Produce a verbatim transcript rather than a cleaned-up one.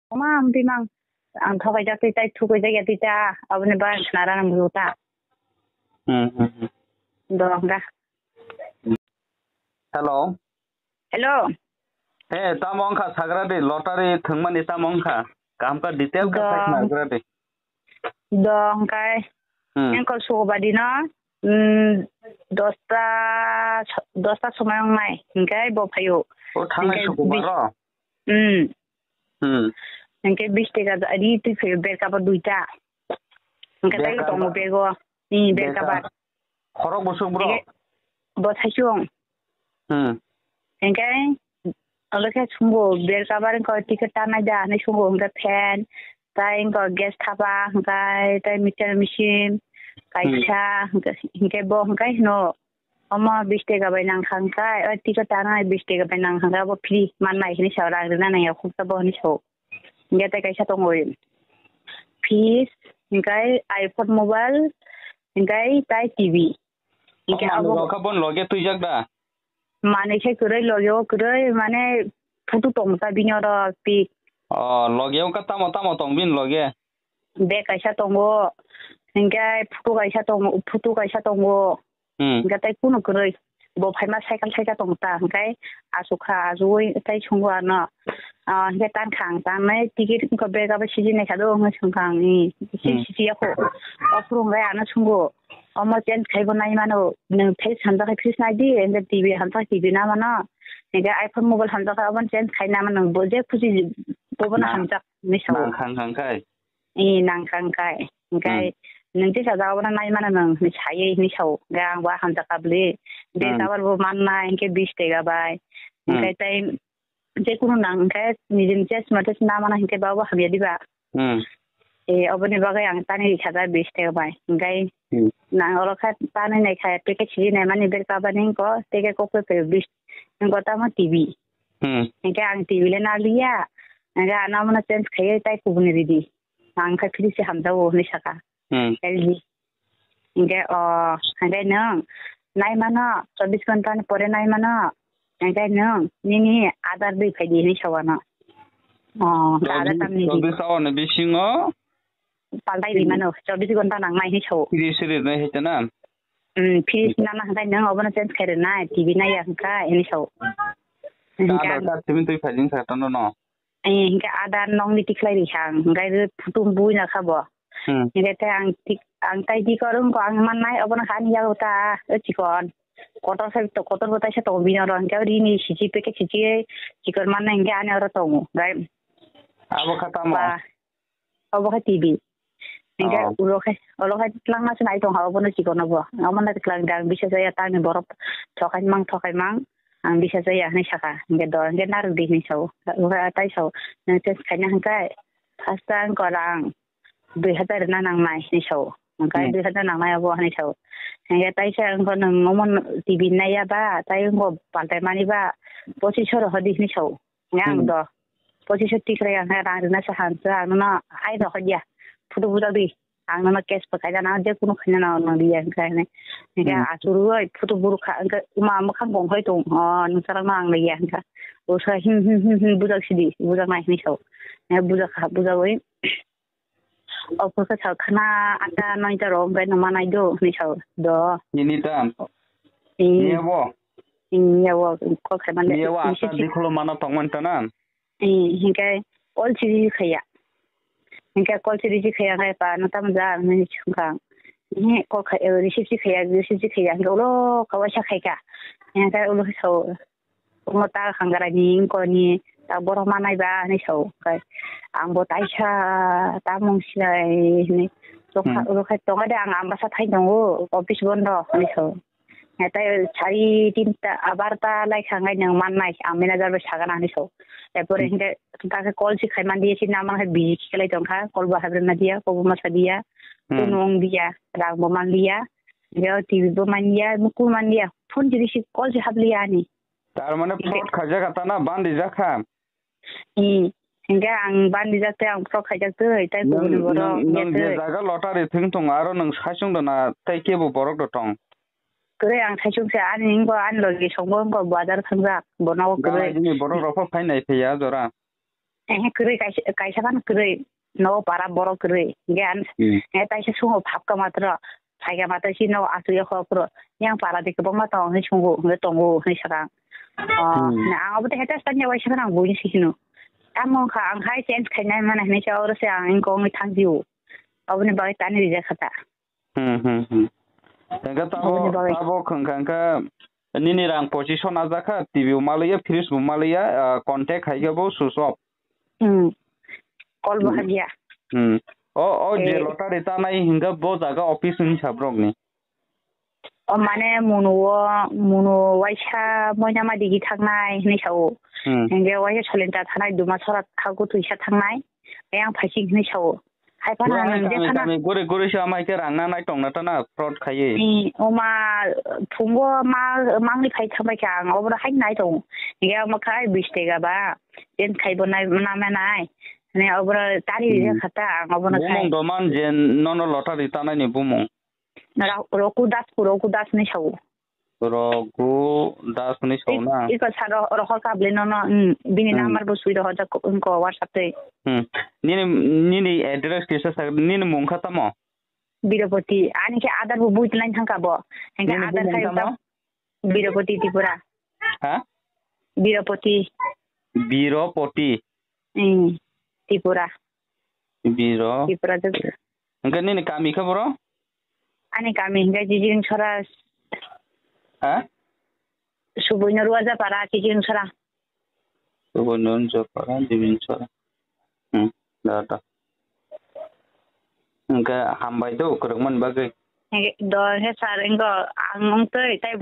Oma, ang bimang, ang thokai jak twi tai, thukai jak ya twi ta, aboni ba khna rang bu ta. Hmm, hmm, hmm. Do, ga. Hello. Hello. He, tamo wngkha sagra di, lottery thwngmani tamo wngkha? Kaham kha detail kha Do. Sai khna sagra di. Do, hwnkhe Hmm. Engkol sukobadi no, mm, dosta, dosta somoi wngnai, hwnkhe bo phaio. O thangnai Hwnkhe sukobaro? Bis-, mm. Hmm. Hwnkhe bis teka da-, ri twi phaio bag cover duita. Hwnkhe Bag tei tongo cover? Bego, ni bag Bag cover. Cover. Khorok bwswk bro? Hwnkhe bo thaisung. Hmm. Hingke, olo khe sungo, bag cover wngkha, ticket tanai da hinui sungo, hingke fan, tai wngkha gas thapa, hingke tai mixer machine, Hmm. kaisa, hingke, hingke bo hingke hino, omo bis teka bai nang kha hingke, o ticket tanai bis teka bai nang kha hingke, abo free mannai hinui sao, rang rina nangya khuksa bo hinui sao. Hingke tai kaisa tongo, fridge, hingke iPhone mobile, hingke tai T V. Hingke Omo abo rok kha bon loge twijak da? Manwi khe kwrwi, loge o kwrwi, mane photo tong ta bini oro pic. O, loge o kha tamo tamo tong bini loge? Bag kaisa tongo, hingke photo kaisa tongo, photo kaisa tongo. Hmm. Hingke tei kunu kwrwi. Bo phaima cycle thaika tong ta, hingke aswk kha, asugwi tei sungo ano. Ah, hingke tang kha ang tangnai ticket wngkha bag abo sijini kha do wngwi swngkha ang ni. Si Hmm. siji yakho. O phuru hingke ano sungo. Omo change khaibo nai mano. Nwng face hamjakhe face nai di, hingke T V hamjak T V na mano. Hingke iPhone mobile hamjakhe obo change khai na mano. Bo je khusi bobono Nang-, hamjak hinwi sao. Nang khang khang khai. Ee, nang khang khai. Hingke Hmm. nwng tisa jaga bono nai mano nwng hinwi sai hinwi sao. Hingke ang bo hamjak kabli. Bag Hmm. cover bo mannai hingke bis teka bai. Hmm. Hingke tei je kunu nang hingke nijini chest mate na mano hingke ba bo hamya diba. Hmm. Ee, oboni bagwi ang tani rikha da bis teka bai. Hingke Hmm. nang oro kha tani nai kha packet siri nai mani bag cover ni wngkha teke kok pe bis wngkha tamo T V. Hmm. Hingke ang T V le na liya. Hingke ano mano change khaiwi tai kubuni ridi. Ang khe phiri se hamjago hinui saka. Hmm. L G. Hingke, o, hingke nwng nai mano, chobbish ghonta ni pore nai mano. Hingke nwng nini Aadhaar dui phai di hinui sa o ano. O, hingke Aadhaar Chobbish, card ni ridi. Chobbish hour ni bisingo Paltai di mano, chobbish ghonta nang nai hinui sa o. Phiri se rinai hai ta na? Hmm, phiri se nana hingke nwng obono change khai rinai, T V nai ya hingke hinui sa o. Hingke Aadhaar ang card simi twi phai di wngkha tono no. Ee, hingke Aadhaar nokni tikhlai rikha ang, hingke re photo bui nakha bo. Hmm. Hingke tei ang tik, ang tai tikor wngkha ang mannai, obono kha ani yago ta, o chikon. Kotor sai to, kotor bo taisa tongo bini oro, hingke rini siji packet siji chikon mannai, hingke ani oro tongo, hingke Abo kha tamo? Ba, obo khe T V. Hingke Oh. ulo khe, ulo khe twlangma se nai tongkha, obono chikon obo. Omono twlang da, ang bisa jaya, tamni borok thokai mang, thokai mang, ang bisa jaya hinui saka. Hingke do, hingke narwk di hinui sao. Ulo khe tai sao, nwng change khaina hingke first ta wngkha rang dui hazar rwna nangnai hinui sao. Hingke Hmm. dui hazar nangnai obo hinui sao. Hingke tai sa wngkha nwng omo T V naiya ba, tai wngkha paltai mani ba, pochis so rohor di hinui sao. Yang Hmm. do. Pochis so tikrai ang rang rina sa han sa ang no ai do khodia. Photo buda di. Ang no cash pa kaida na je kuno khanya na no dia kai ne. Hingke Hmm. achuru oi photo buru kha hingke ma ma khang bong hoi tong. O nung sarang ma ang ya hingke. O sa him him him him budak sidi. Budak nai hini sao. Ya budak kha budak oi. O photo sa khana ata noi ta ro hingke no ma nai do hini sao. Do. Ini ta. Ini. Ini abo. Ini abo ko khai man de. Ini abo ata dikhulo mana tong man ta na. Ee, hingke kol si receive khaiya. Hingke kol si receive khaiya, hingke pa no tamo ja hinui songkha. Ee, kol khai, eh, receive si khaiya, receive si khaiya, hingke ulo kawaisa khaika. Hingke ulo khe sao, omo ta hangra ni, wngkoni, ta borok manai ba hinui sao. Hingke ang bo taisa, tamung sinai hinui. Tokha, Hmm. ulo khe tongo de, ang ambasa thai tongo, office bondo hinui sao. Tei sari tinta, barta lai kha ngai nwng mannai, ang manager bai sagana hinui sao. Erpore Hmm. hingke ta khe call si khai man di, si number hai busy khe lai tong kha, call bo haibrwi ma diya, call bo ma sa diya, Hmm. phone wng diya, rang bo man liya, hingke o T V bo man liya, mukul man liya, phone si receive call si hap liya ani. Tar mane Hingke fraud khaijak kha ta na, bandi jak kha? Ee, hingke ang bandi jak tei ang fraud khaijak tei, tei Nwng, kubuni borok nwng, nwng je hingke tei. Jaga lottery thwng tongo, aro nwng saichung dona tei kebo borok rok tong? Kwrwi ang saichung se, ani wngkha ani logi songbo wngkha bazar thangjak, bono kwrwi. Gana gini borok rok pho phai nai phiya jora. Eh, kwrwi kaisa, kaisa phano kwrwi. No para borok kwrwi. Hinkhe an, Hmm. eh, taisa sungo phapka matro. Phaika matro si no aswk ya khoro phuru. Yang para di kwbangma tong hinwi sungo, hinwi tongo hinwi sakha. Oh, Hmm. na ang obo de hete sanya waisa phano ang buini si hino. Tamo wngkha ang hai change khainai mana hinwi sa oro se ang ingko wngwi thang jio. Oboni bagwi tani rijak kha ta. Hmm, hmm, hmm. Hingke tabo, Aboni bagwi. Tabo khwngkha, hingke nini rang position ajak kha, T V bo maliya, fridge bo maliya, ah, contact hai khe bo switch off. Hmm. Call bo Hmm. hamya. Hmm. O, o je Eh. Lottery tanai hingke bo jaga office ni sabrok ni. O mane munu o, munu waisa moina ma digi thangnai hinwi sao. Hmm. Hingke waisa solenta thanai duma sora thago tuisa thangnai. Ayang phaising hinwi sao. Hai phano Bro, ang ang je kami, phano kami guri guri se amai khe rang na nai tong na ta na fraud khai. Ni oma phungo ma mangni phai thang bai kha ang obro hai nai tong. Ge ama khai bis tega ba. Jen khai bo nai na ma nai. Ne obro tari Hmm. je khata ang obro khai. Bumung doman je nono lottery ta nai ni bumung. Ra-, Roku Das, Roku Das ni sao. Rogu Das ni sao na? Iko sa ro-, rohor kable no, no, mm, bini Hmm. number bo sui rohor jak ko, ko WhatsApp te. Hmm. Nini, nini address kisa sa, nini mung kha tamo? Birapoti. Ani khe Aadhaar bo bui tlan thang ka bo. Hingke Nini Aadhaar bumung khai tamo? Birapoti Tripura. Ha? Birapoti. Birapoti. Hmm. Tripura. Biro. Tripura jwk. Hingke nini kami khe boro? Ani kami hingke Jijing Sora. Ha? Suboino Ruaja Para Jijing Sora. Suboino Ruaja Para Jijing Sora. Hmm, da, da. Hingke hambai do, kwrwngmani bagwi. Hingke do, he sir, hingke ang wngtwi, tai